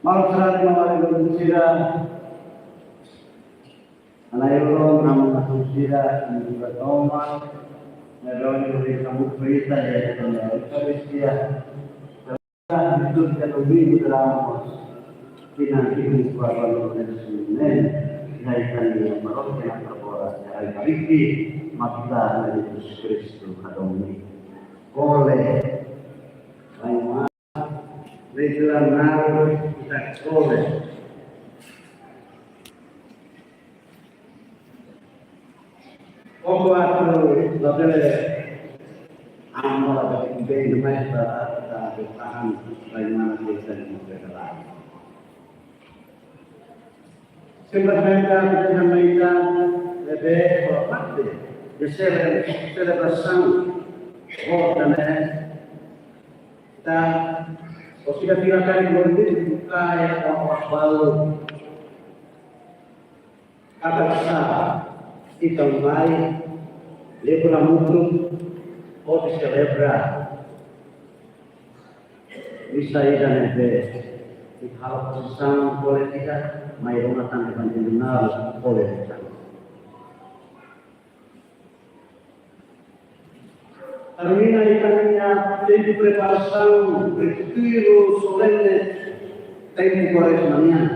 Malu serah di mawali berbicara. Ana ilo nama sira, ini juga Thomas. Ngadoni beri kamu berita ya, kita Eukaristia. Itu kita lebih beramos. Kita hidup kuat lalu dan senen. Dari kami yang baru kita perbuat. Dari Kristi, maka dari Yesus Kristus, Tuhan kami. Oleh, lain Rejelan naru kita kole. Oku atu labele amal ada bem demais para kita bertahan bagaimana kita di negara lain. Simplesmente kita também deve por parte de cele-, celebração, volta, né? Ita, o sida fila kari glória de buka ya, o balu. Kata sa, ita mai, lebu la mutu, o de celebra. Bisa ida ne'ebé, ita halo posisaun koletiva, mai rona tan evangelizadór koletiva. Termina ita-nia tempu preparasaun, retiro solene, tempu Kuaresma nian.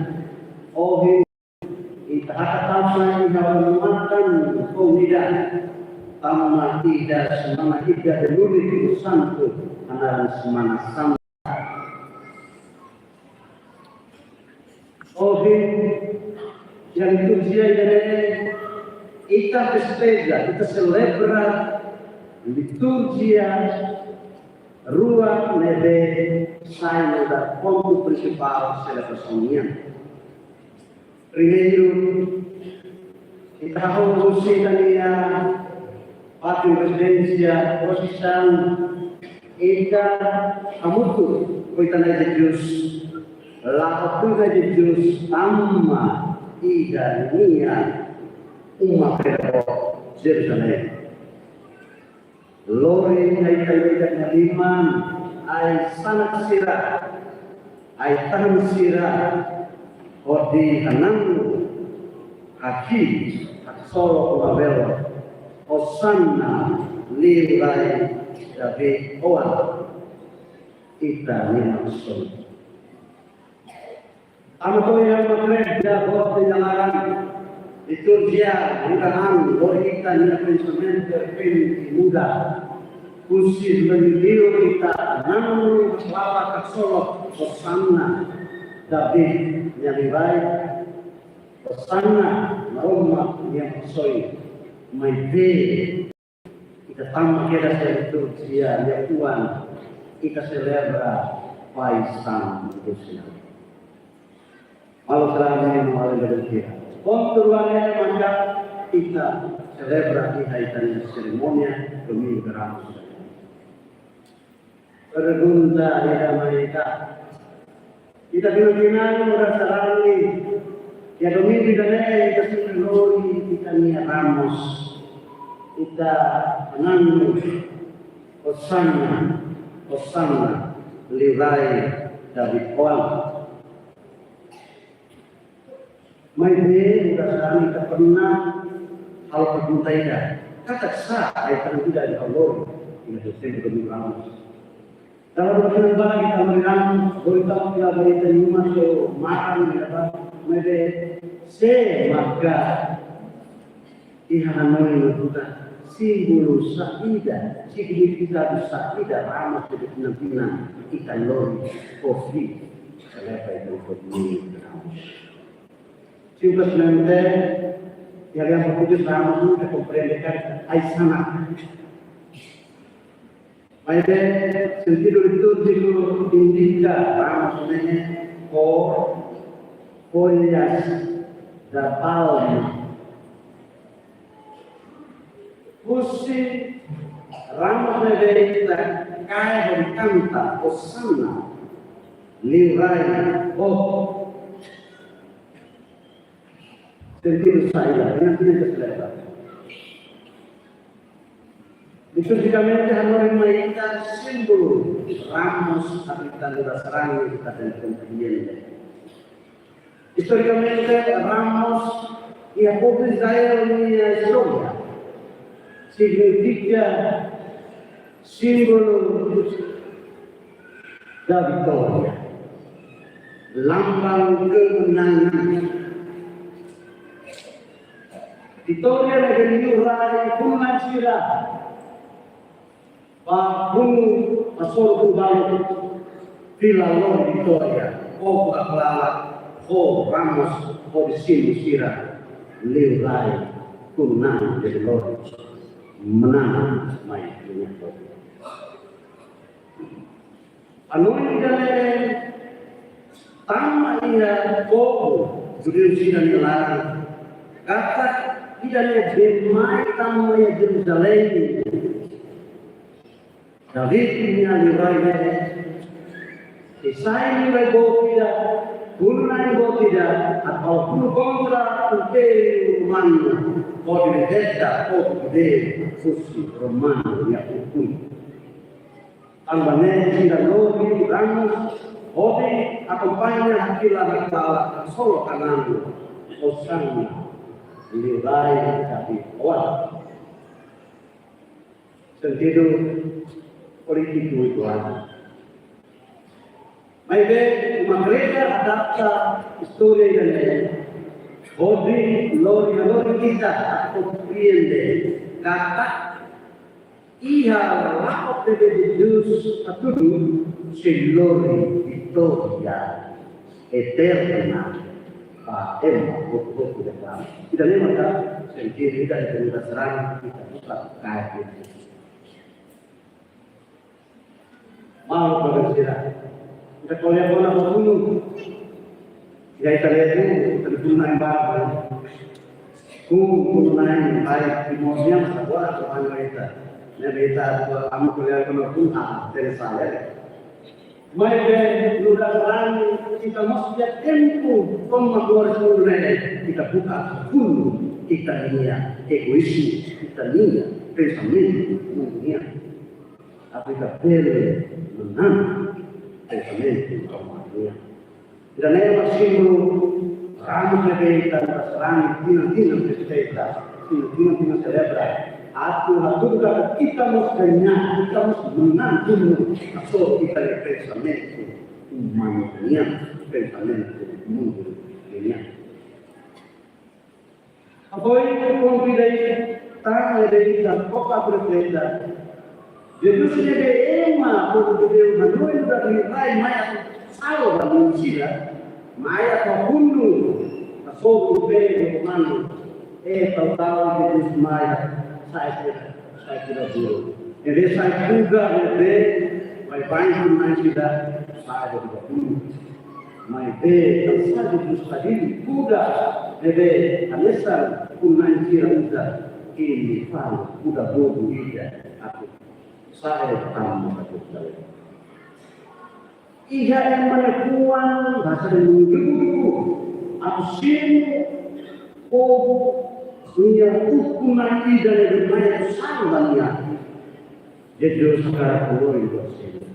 Ohin, ita hakarak tama iha matan komunidade. Tama ida semana ida de Domingu Santu, hanaran Semana Santa. Ohin, iha liturjia ida-ne'e, ita festeja, ita selebra liturjia rua ne'ebé sai nu'udar pontu prinsipál selebrasaun nian. Primeiru, ita hahú husi ita-nia fatin rezidénsia, posisaun, ita hamutuk ho ita-nia Jesus. La'o tuir Jesus tama ida-nia uma pedro Jerusalém. Lori ai-tahan ida-ne'e liman, ai-sanak sira, ai-tahan sira, hodi hananu, haki, haksolok labele, Hosana, liurai David oan. Ita-nia Maksoin. Tama to'o iha Magrib, dia buat penjelaran liturjia, mudahan, lori ita-nia pensamentu, repente, muda. Husi liuliu ita, nanu, lala, haksolok, Hosana, David nia liurai, Hosana, Maromak nia Maksoin, maibé ita tama kedas iha liturjia nia oan, ita selebra Pai Santu Dosi. Malu serani malu liturjia. Pontu rua ne'e maka ita selebra iha ita-nia serimónia Domingu de Ramos. Pergunta ida mai ita. Ita bilang-bilang, ora sarani. Ya, Domingu ida-ne'e ita sempre lori ita-nia Ramos. Ita hananu Hosana, Hosana, liurai David oan. Maibé, ora sarani ita pernah halo pergunta ida. Katak sá, ai-tahan ida-ne'e halo, ida-ne'e sempre Domingu Ramos. Dalam perkembangan kita melihat, berita kita berita lima so makan, ya, apa, maibé, sé maka iha hanoin no buta, Símbolu saida, signifikadu saida Ramos ne'ebé tinan-tinan ita lori, ohin, selebra ita-nia Domingu de Ramos. Simplesmente, iha lian portugés Ramos ne'e ita komprende katak ai-sanak. Maibé sentidu litúrjiku indika Ramos ne'e kór, folhas da palma. Husi Ramos ne'ebé ita kaer hodi kanta Hosana, Liurai, oh. Sentidu saida, yang tidak terlihat. Litúrjikamente, hanorin mai ita símbolu Ramos, atu ita nu'udar sarani, ita tenke komprende. Istorikamente, Ramos iha povu Israel nia istória signifika símbolu da vitória, lambang kemenangan. Vitória ne'ebé liurai, kunu-na'in sira bá bunuh, hasoru balu, fila lori vitória, povu haklalak, ho Ramos, hodi simu sira liurai, kunu-na'in, de lori, menang mai dunia. Hanoin ida-ne'e tama iha povu Judeu sira-nia laran. Katak ida-ne'e bele mai tama iha Jeruzalein. David nia liurai ne'e, Isai liurai boot ida, kunu-na'in boot ida, atu halo kontra Impériu Romanu, hodi liberta povu Judeu husi Romanu nia ukun. Tanba ne'e sira lori Ramos hodi akompaña fila ne'e ba hasoru kananu, Hosana, Liurai David. Oan. Sentidu polítiku itu ada. Maibé, uma gereja adapta istória ida-ne'e hodi lori, lori ita komprende katak iha la'o ne'ebé Jesus hatudu sei lori vitória eterna ba ema hotu-hotu de'it. Ida-ne'e maka sentidu ida-ne'ebé ita serang, ita buka kaer. Mau, para sira. Ita ko'alia kona-ba kunu. Ita lee kunu, ita kunu-na'in barak. Kunu, kunu-na'in barak, Timor nian, agora, agora ita. Ne'ebé ita, atu ami ko'alia kona-ba kunu, ah, terus saya. Maibé, nu'udar sarani, ita mós iha tempu, toma agora kunu ne'e, ita buka kunu, ita-nia egoízmu, ita-nia pensamentu mundu nian. Atu ita bele menang pensamentu Roma nian. Ida-ne'e mak símbolu Ramos ne'ebé ita nu'udar sarani tinan-tinan festejadu, tinan-tinan selebra. Atu hatudu katak ita mós gaña, ita mós menang duni hasoru ita-nia pensamentu umanu nian, pensamentu mundu nian. Apoiu konvida ita, tama ida ita, kopa profeta. Jesus ne'ebé ema, povu judeu, hanoin nu'udar liurai mai atu salva manusia. Mai atu hunu, hasoru Impériu Romanu. Eh, tahu-tahu Jesus mai, sai sira, sai sira dulu. Ne'ebé sai kuda, ne'ebé, baibain kunu-na'in sira, sai sira dulu. Maibé, tansá Jesus hadidu kuda ne'ebé hanesan kunu-na'in sira uza, nia fali kuda boot ida atu sa'e tama ba Jeruzalein. Iha ema nia fuan, basa dehan dugu-dugu, atu simu povu nia ukun-na'in ida ne'ebé mai atu salva nia. Jesus hakarak lori buat seluk.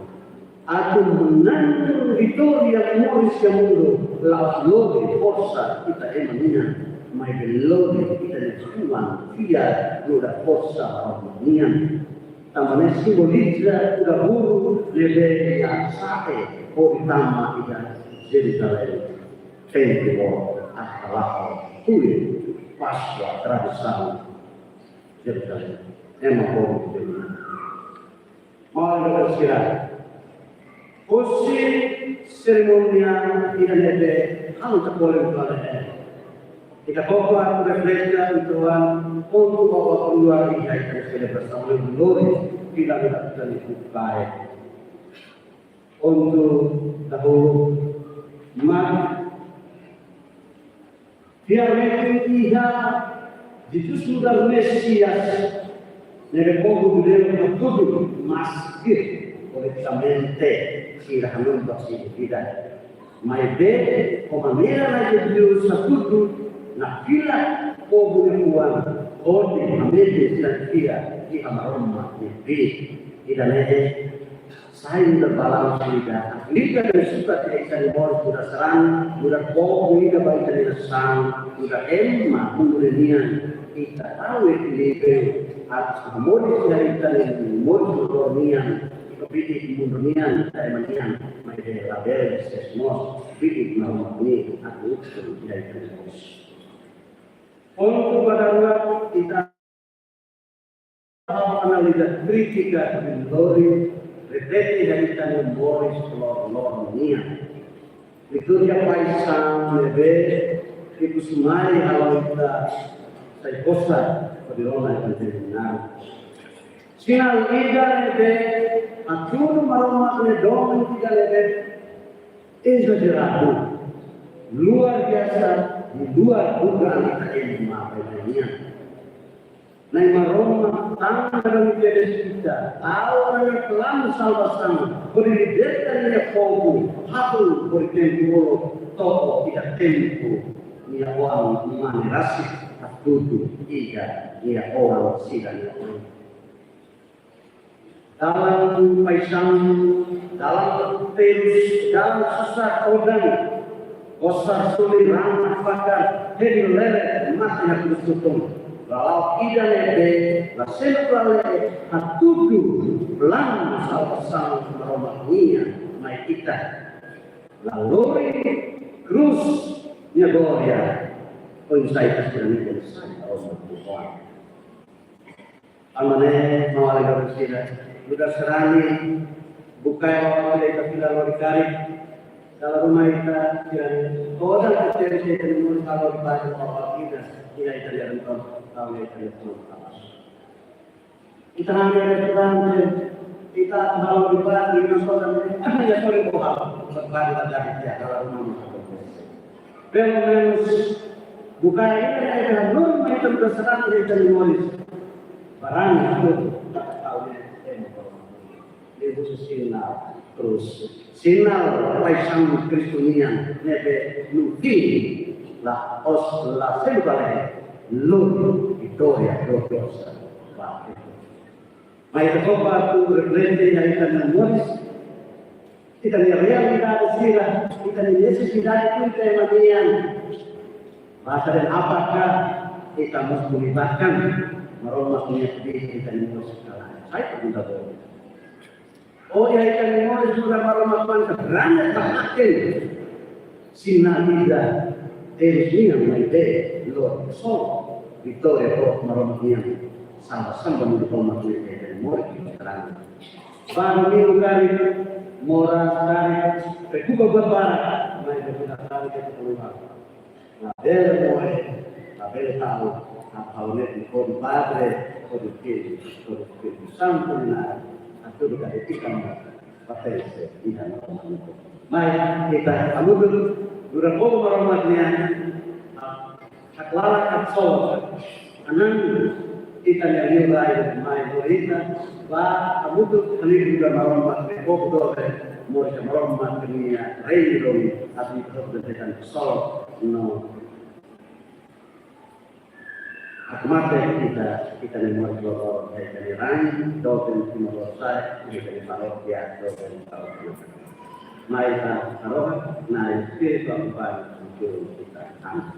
Atu menang vitória moris iha mundu, la'ós lori forsa ita ema nian, maibé lori ita-nia fuan fiar nu'udar forsa Roma nian. Tanba ne'e simboliza kuda-buru ne'ebé iha sa'e hodi tama iha Jeruzalein. Pentekoste, atu la'o tuir Páskua tradisaun Jeruzalein. Ema povu de. Mari kita sira. Husi serimónia ida ne'ebé halo ta kole bale. Ita kopa reflekta uitoan pontu ba pontu luar biasa ita selebrasaun lori fila ita tani kukai. Untuk dahulu mak Fiar metin iha Jesus nu'udar Mesias, ne'ebé povu judeu hatudu maski politisamente sira hanoin ba sira vida. Maibé, ho maneira ne'ebé Deus hatudu, nafatin povu nia fuan, hodi hamete sira iha Maromak nia Espíritu. Ida-ne'e sai nu'udar balansu ida, aplika dan suka ita-nia moris, nu'udar sarani, nu'udar povu ida ba ita-nia nasaun, nu'udar ema mundu nian, ita tau equilíbriu, atu hamoris ita-nia moris mundu nian, ita bidik mundu nian, ita ema nian, maibé labele ses mós, bidik Maromak nian, atu usul ita-nia moris. Pontu ba daruak, ita halo analiza krítika lori reflete iha ita-nia moris loroloron nian. Liturjia Paixão ne'ebé ikus mai halo ita sai kosa hodi rona ita-nia naran. Sinál ida ne'ebé hatudu Maromak nia domin ida ne'ebé ezajeradu, luar biasa, di luar dugaan ita ema ba ita nian. Na'i Maromak tanda dan kedas ita, tau nia planu salvasaun, hodi liberta nia povu, hahú hodi tempu olok to'o iha tempu nia Oan mane rasik hatudu iha nia oan sira nia oin. Dalan paixaun, dalan terus, dalan susar odang, kosar suli rana fakar, hedi lere mate iha krús tun. Lala'ok ida ne'ebé la seluk lale'e hatudu planu salvasaun Maromak nian mai ita. La lori krús nia glória, oinsá ita sira-ne'e sai Maromak nia oan. Tanba ne'e, maun-alin doben sira, nu'udar sarani, bukae ha'u atu ita fila lori karik, dala ruma ita sira-ne'e, todan ita sira-ne'e mós halo lori karik ba ita, ita ita-nia renton, halo ita-nia renton. Ita hanya restaurante, ita halo lori karik, ita todan, ita hanya sori bohal, sebab ita dari dia, dala ruma mós. Pelumenus, bukae ida-ne'e ita lori mai ita nu'udar sarani ita-nia moris. Barang itu, tak tahu ni, eh, itu sinál krús. Sinál paixaun Kristu nian, ne'ebé no fim, la'ós, la seluk lale'e, lori vitória glorioza ba Kristu. Mai ita kopa atu reflete iha ita-nia moris, ita-nia realidade sira, ita-nia nesesidade ita ema nian. Basta dehan apakah ita mós melibatkan Maromak nia Espíritu ita-nia moris ka lae? Sai pergunta boot. Oh, iha ita-nia moris nu'udar Maromak manta grande bahaken. Sinál ida, eles nian mai de lo so vitória pro Maromak nian. Samba samba mundu Maromak nian de mori sekarang. Baru minggu kali, mora kali, pekuba babara, mai pekuba kali ke keluar. Labele moe, labele ta'uk, ha'u ne'e hodi Padre, hodi Filho, hodi Espíritu Santu nian, atu dekat ikam. Papel se ida no. Mai, ita hamutuk, nu'udar povu Maromak nian, ah, haklalak haksolok, hanesan ita-nia liurai mai ho ita, ba hamutuk halimar nu'udar Maromak nia povu doben, moris Maromak nia reinu, atu ita hotu dehan solok no. Aku mate ita, ita-nia moris loroloron, ita-nia rain, doben Timor Leste, ita-nia parókia, doben parókia. Mai ita harohan, Na'i Espíritu Santu bantu ita. Amin.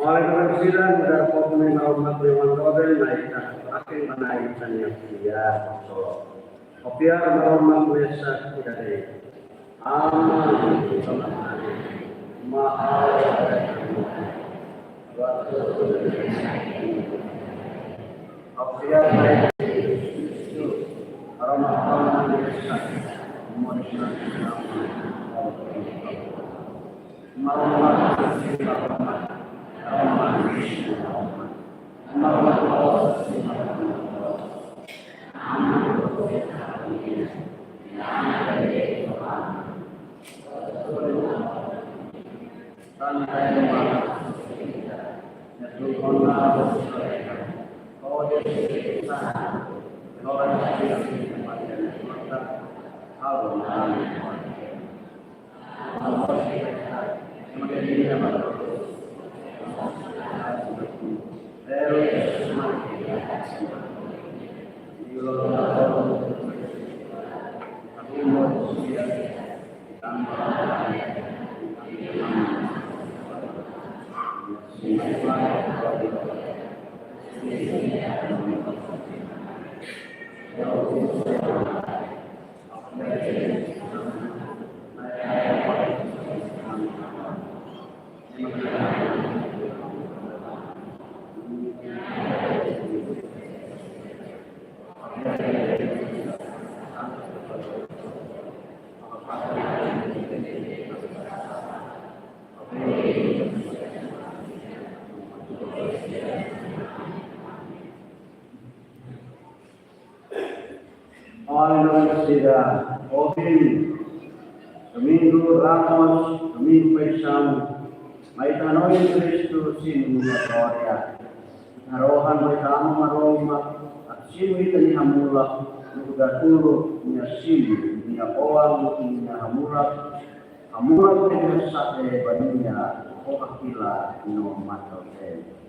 Oleh karena sira, nu'udar povu ne'e Maromak nia oan doben, mai ita haklaken ba Na'i ita-nia fiar. Ho fiar Maromak mesak ida de'it. Amen. Maha. Ho fiar Na'i Maromak mesak. Oleh karena sira, ohin Domingu Ramos, Domingu Paixão, mai ita hanoin Kristu simu nia glória. Harohan ba ita Aman Maromak, atu simu ita-nia hamulak, nu'udar uluk nia simu nia oan nia hamulak, hamulak ne'ebé sa'e ba nia ho hakilar no matan-been.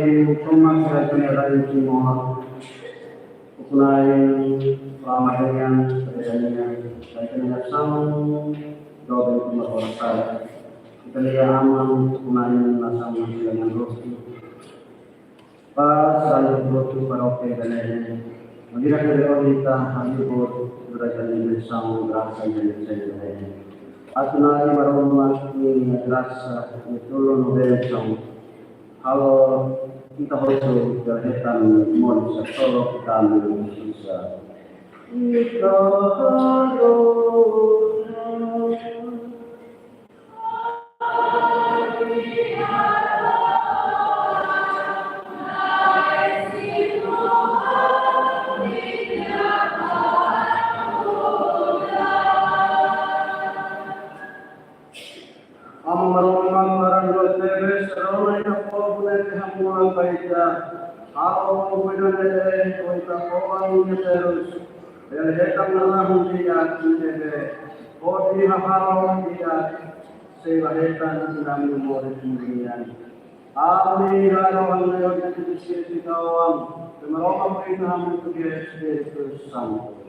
Thomas Raikkonen Rain Timor, ukun-na'in Lama Denian, Denian, Raikkonen Nasaun, doben Timor Leste. Ita-nia aman, ukun-na'in Nasaun Denian Rosti. Pás, saúde, frutu, parókia, Belém. Maneira que ele está, amigo, durante a dimensão, graça e bênção, Belém. Atu Na'i Maromak nia grasa, nia tulun no bensaun. Halo, ita hotu bele hetan moris sasolo, ita-nia Yesus. Ita halo. Aman Maromak, Maromak tebes, rona iha povu ne'ebé hamutuk ba ita. Halo povu ida-ne'e, ho ita-boot nia terus, bele hetan lalahun di'ak ne'ebé hodi hahalok di'ak, sei la hetan ita-nia moris murnian. Ami halo halo Espíritu Santo, Maromak ita hamutuk Espíritu Santo.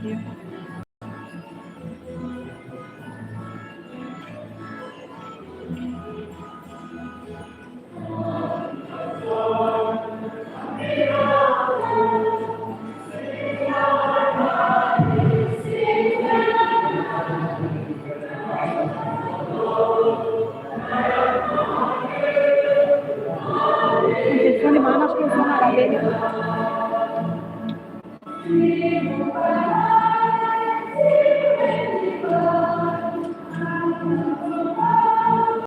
Telefone mana, acho que funciona bem.